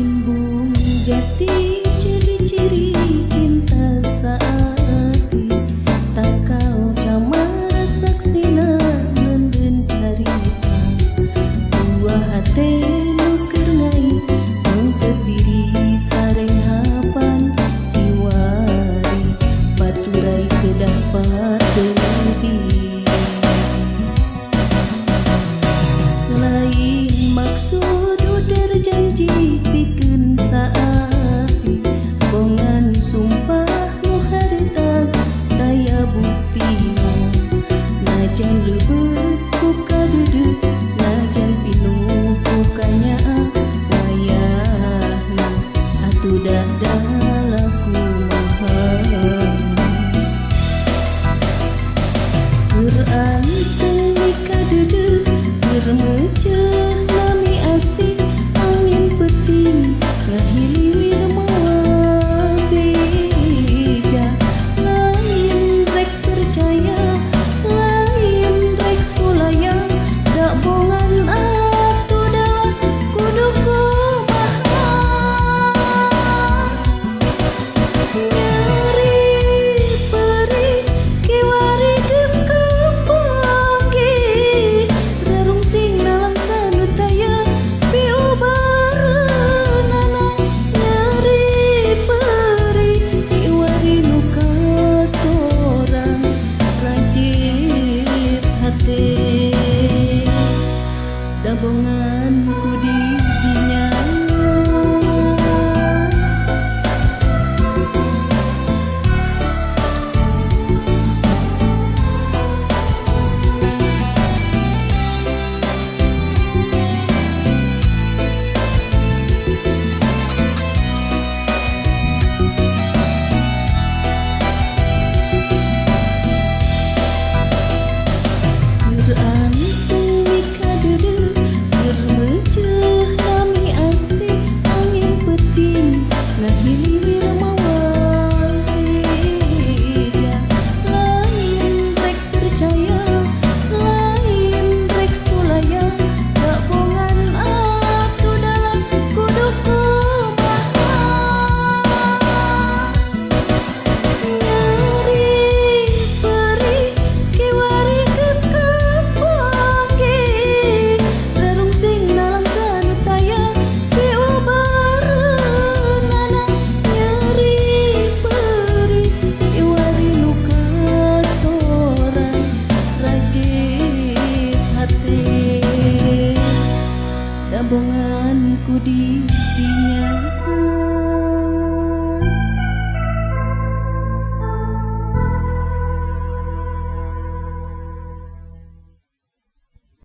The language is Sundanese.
Embung jati jadi ciri cinta saati tangkal camara saksina nenden carita dua hate nu keur ngai ngangket diri sareng hapan diwari baturai kedah patelubi lain maksud uder janji pikeun saati bongan sumpah nu harita daya buktina najan leubeut ku kadeudeuh najan pinuh ku kanyaah wayahna atuh dalakumaha keur anteng mikadeudeuh keur meuceuh nami asih angin peuting ngahiliwir.